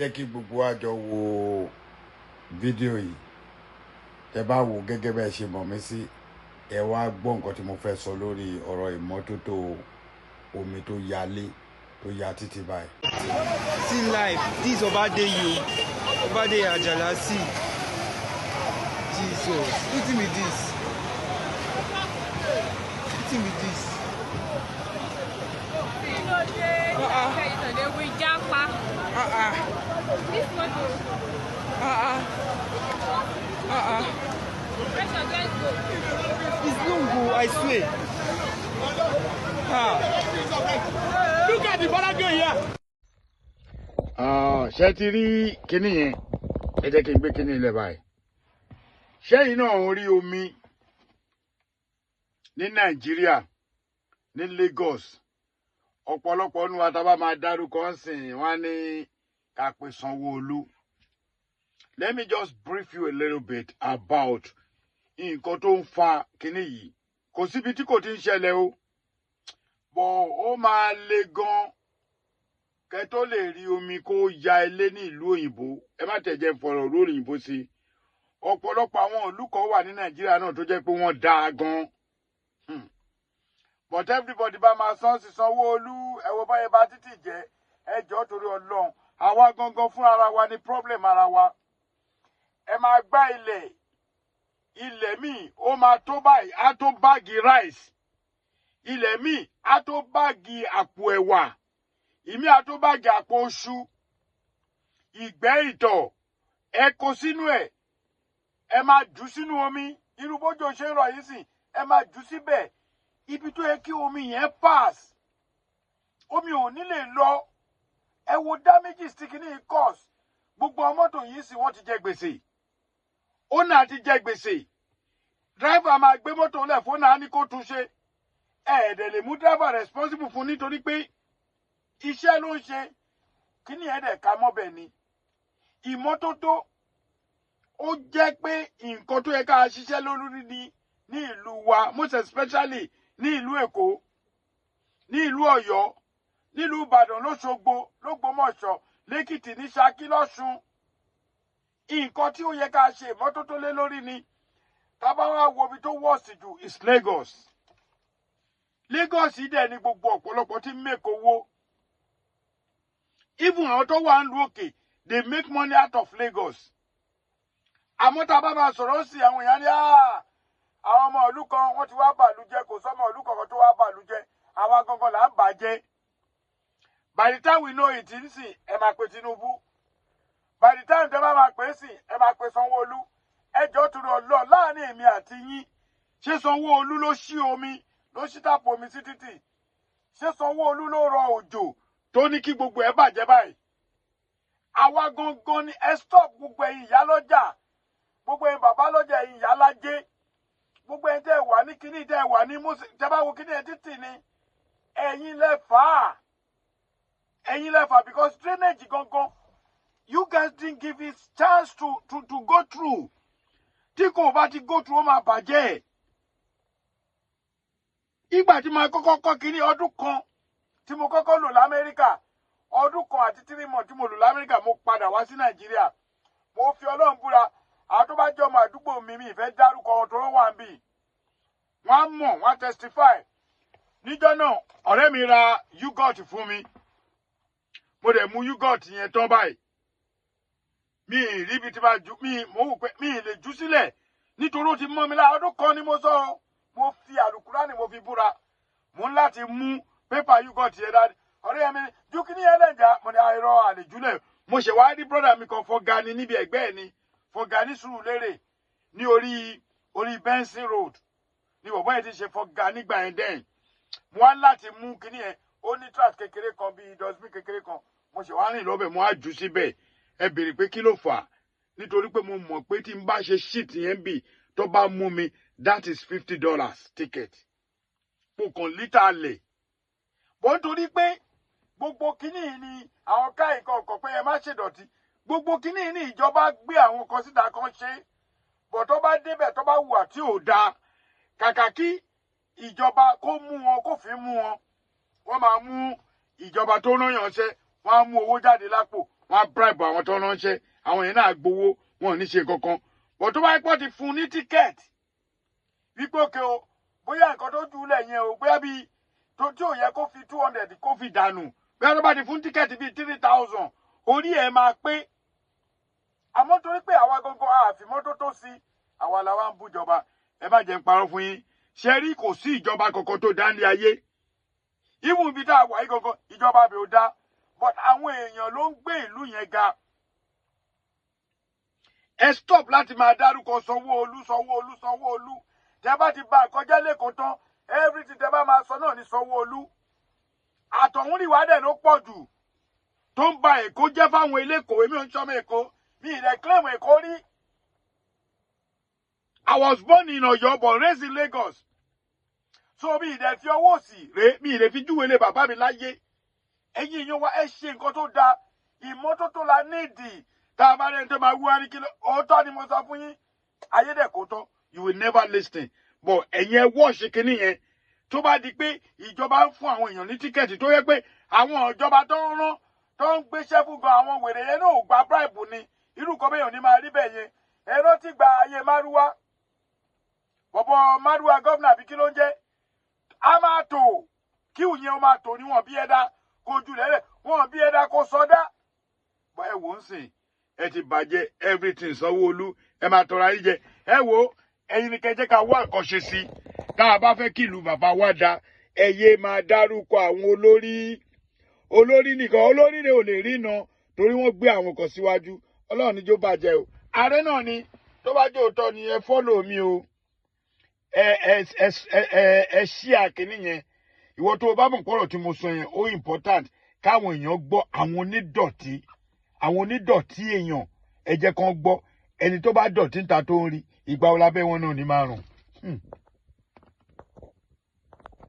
Jẹ́ kí gbogbo wa jọ wo fídíò yìí. Tẹ́ bá wò gẹ́gẹ́ bẹ́ẹ̀ ṣe mọ̀ mí sí, ẹ wá gbọ́ nǹkan tí mo fẹ́ sọ lórí ọ̀rọ̀ ìmọ́tótó omi tó yalé, tó ya títì báyìí. See life, this Obadeyi o, Obadeyi Ajala, see. Jesus, wetin be this? Wetin be this? Kí ló dé? Ìtọ̀lẹ̀ wo ìjápa? Ah ah. This motor. Ah ah ah ah. Pressure, let's go. It's long o, I swear. Ah. Look at the border here. Ṣé ti rí kinní yẹn? Ẹ jẹ́ kí n gbé kinní ilẹ̀ báyìí. Ṣẹ́yìn náà ń rí omi ní Nàìjíríà, ní Lagos? Ọ̀pọ̀lọpọ̀ nu wa, tá a bá máa dárúkọ ń sìn, wọ́n á ní ká pe Sanwó-Olú. Let me just brief you a little bit about nǹkan tó ń fa kinní yìí. Kò síbi tí kò ti ń ṣẹlẹ̀ o, bọ̀ ó máa le gan kẹ́ tó lè rí omi kó ya ilé ní ìlú òyìnbó. Ẹ má tẹ̀ jẹ́ ń fọ̀rọ̀ ìlú òyìnbó sí i. Ọ̀pọ̀lọpọ̀ àwọn ìlú kan wà ní Nàìjíríà náà tó jẹ́ pé wọ́n dáa gan. But everybody bá máa san sí Sanwó-Olú, ẹ wo báyẹn bá títì jẹ́. Ẹ jọ̀ọ́, torí Ọlọ́run, àwa gangan fún ara wa ní problem ara wa. Ẹ máa gbá ilẹ̀, ilẹ̀ míì ó máa tó báyìí, á tó bag rice. Ilẹ̀ míì á tó bag àpò ẹ̀wà, ìmí á tó bag àpò oṣù. Ìgbẹ́, ìtọ̀, ẹ kó sínú ẹ̀, ẹ máa jù sínú omi. Irú bójú ṣe ń rọ̀ yìí sìn, ẹ máa jù síbẹ̀. Ibi tó yẹ kí omi yẹn pass, omi ò ní lè lọ. Ẹ wo damages tí kìíní cause. Gbogbo àwọn mọ́tò yìí sì, wọ́n ti jẹ gbèsè, ó náà ti jẹ gbèsè. Driver máa gbé mọ́tò lẹ̀ fún náà ní kó tún ṣe. Ẹ ẹ̀dẹ̀ lè mú driver responsible fún, nítorí pé iṣẹ́ ló ń ṣe. Kíní ẹ̀ dẹ̀ ká mọ́bẹ̀ ni. Ìmọ́tótó, ó jẹ́ pé nǹkan tó yẹ ká ṣiṣẹ́ lórí ní ìlú wa, most especially ní ìlú Èkó, ní ìlú Ọ̀yọ́, nílùú Ìbàdàn, lọ́ṣogbo, lọ́gbọ́mọ̀ṣọ́, lẹ́kìtì, ní Ṣakí, lọ́ṣun. Nǹkan tí ó yẹ ká ṣe ìmọ́tótó lé lórí ni. Tá bá wá wo ibi tó worst jù is Lagos. Lagos yìí dẹ̀ ni gbogbo ọ̀pọ̀lọpọ̀ tí ń make owó. Even àwọn tó wà ń lu òkè, they make money out of Lagos. Àmọ́ tá a bá máa sọ̀rọ̀ sí àwọn èèyàn ní, "Ah, àwọn ọmọ ìlú kan, wọ́n ti wá bàlú jẹ́." Kò sọ́mọ ìlú kankan tó wá bàlú jẹ́, àwa gangan là ń bàjẹ́. By the time we know it nsìn, ẹ máa pe Tinubu. By the time tẹ́ bá máa pè é sìn, ẹ máa pe Sanwó-Olú. Ẹ jọ̀ọ́, torí Ọlọ́run, láàrin èmi àti yín, ṣé Sanwó-Olú ló ṣí omi, ló ṣí tap omi sí títì? Ṣé Sanwó-Olú ló rọ òjò tó ní kí gbogbo ẹ bàjẹ́ báyìí? Àwa gangan ni. Ẹ stop. Gbogbo ẹ̀yin ìyá lọ́jà, gbogbo ẹ̀yin bàbá lọ́jà, ẹ̀yin ìyá lájẹ́, gbogbo ẹ̀yin tẹ́ ẹ wà ní kíní, tẹ́ ẹ wà ní mùsùlùmí, tẹ́ bá wo kíní ẹ títì ni, ẹ̀yin lẹ fà á, ẹ̀yin lẹ fà á, because drainage gangan, you guys didn't give it chance to go through. Tí kò bá ti go through, ó máa bàjẹ́. Ìgbà tí mo kọ́kọ́ kọ́ kíní, ọdún kan tí mo kọ́kọ́ lò l'Amẹ́ríkà, ọdún kan àti 3 months tí mo lò l'Amẹ́ríkà, mo padà wá sí Nàìjíríà. Mo fi Ọlọ́run búra, àwọn tó bá jẹ́ ọmọ àdúgbò mi, mi ìfẹ́ dárúkọ wọn tó wà ń bì, wọ́n á mọ̀, wọ́n á testify. Níjọ́ náà, ọ̀rẹ́ mi ra yogurt fún mi, mo dẹ̀ mu yogurt yẹn tán báyìí. Mi ì rí ibi tí máa ju mi, mo wò pé mi ì lè jù sílẹ̀, nítorí ó ti mọ́ mi lára. Ọdún kan ni mo sọ ọ́. Mo fi àlùkùránì, mo fi búra, mo ń láti mú pépà yogurt yẹn dání. Ọ̀rẹ́ mi ju kí ní yẹn lẹ́jà, mo ní àìrọ̀ àlejúlẹ̀. Mo ṣe wá rí brother mi kan, fọgani níbi ẹ̀gbẹ́ ẹ̀ ni, fọgani Sùúrùlérè, ní orí Benson Road ní bọ̀bọ́ yẹn ti ṣe fọgá nígbà yẹn dẹ́yìn. Mo wá láti mú kíní yẹn, ó ní trash kékeré kan bíi dustbin kékeré kan, mo ṣe wá rìn lọ́bẹ̀, mo á jù síbẹ̀. Ẹ béèrè pé kí ló fà á? Nítorí pé mo mọ̀ pé tí n bá ṣe shit yẹn bì, tó bá mú mi, that is $50 ticket. Mo kàn litter lẹ̀ bọ́, nítorí pé gbogbo kíní yìí ni àwọn ká ìkọ̀ọ̀kan pé ẹ má ṣèdọ̀tí. Gbogbo kíní yìí ni ìjọba gbé àwọn kan síta kan ṣe bọ̀, tó bá débẹ̀, tó bá hùwà tí ò dáa, kàkà kí ìjọba kó mú wọn, kó fi mú wọn, wọ́n máa mú ìjọba tó rán yàn ṣẹ́, wọ́n á mú owó jáde lápò. Wọ́n á bribe àwọn tó ránṣẹ́, àwọn yẹn náà gbowó, wọn ò ní ṣe kankan. Bọ̀ tó bá pọ̀ ti fún un ní ticket wípé òkè o, bóyá nǹkan tó jù ú lẹ̀ yẹn o, bóyá bíi tó tí ò yẹ kó fi 200 kó fi dànù, bóyá tó bá ti fún ticket bíi 3,000, orí ẹ̀ máa pé. Àmọ́ torí pé àwa gangan àfimọ́tótó sí, àwa làwa ń bújọba. Ẹ má jẹ́ ń parọ́ fún yín, ṣe rí, kò sí ìjọba kankan tó dá ní ayé. Even ibi tá a wà yìí gangan, ìjọba bẹ̀ ò dá, but àwọn èèyàn ló ń gbé ìlú yẹn ga. Ẹ stop láti máa dárúkọ Sanwó-Olú, Sanwó-Olú, Sanwó-Olú. Tẹ bá ti ba àkọjá lẹ́kọ̀ọ́ tán, everything tẹ bá máa sọ náà ní Sanwó-Olú. Àtọ̀húnrìnwá dẹ̀ ló pọ̀ jù tó ń ba Èkó jẹ́ fáwọn elékòó. Èmi ò ń sọmọ Èkó, mi ì rẹ̀ claim Èkó rí. I was born in Ọ̀yọ́ but raised in Lagos, so mi ì dẹ̀ fi ọwọ́ òsì rèé, mi ì lè fi júwèé lé bàbá mi láyé. Ẹ̀yin èèyàn wa, ẹ ṣe nǹkan tó dáa. Ìmọ́tótó la nídìí. Tá a bá rẹ̀ ń tó máa wúwa ní kí ló òótọ́ ni mo sọ fún yín, ayédèkó tán. You will never listen, but ẹ̀yin ẹ wọ́ọ̀ṣì kínní yẹn. Tó bá di pé ìjọba ń fún àwọn èèyàn ní ticket, tó yẹ pé àwọn ìjọba tó ń rán, tó ń gbéṣẹ́ fún gan, àwọn wèrè yẹn náà ò gba bribe ni, irú nǹkan bẹ́ẹ̀ ò ní máa rí bẹ́ẹ̀ yẹn. Ẹ rántí gba ayé márúwá, bọ̀bọ̀ márúwá governor àbí kí ló ń jẹ́, a máa tò kí ìyẹn ó máa tò níwọ̀n bí ẹ̀dá kó jù lẹ́lẹ̀ wọ́n bí ẹ̀dá kó sọdá bọ́. Ẹ wò ó ń sìn, ẹ ti bàjẹ́. Everything Sanwó-Olú, ẹ máa tọrọ ayé jẹ. Ẹ wò ó, ẹ̀yin ni kẹ́ jẹ́ ká wá nǹkan ṣe sí. Tá a bá fẹ́ kí ìlú bàbá wa da, ẹ yé máa dárúkọ àwọn olórí, olórí nìkan. Olórí rẹ ò lè rí iná torí wọ́n gbé àwọn kan síwájú. Ọlọ́run níjó bàjẹ́ o. Ààrẹ náà ni tó bá jẹ́ òótọ́ ni. Ẹ follow mi o, ẹ ẹ ẹ ẹ ẹ ṣí àkíní yẹn. Ìwọ tó o bá mọ̀ pọ̀rọ̀ tí mo sọ yẹn ó important káwọn èèyàn gbọ́, àwọn onídọ̀tí, àwọn onídọ̀tí èèyàn, ẹ jẹ́ kán gbọ́. Ẹni tó bá dọ̀tí níta tó ń rí ìgbà wo lábẹ́ wọn náà ní márùn.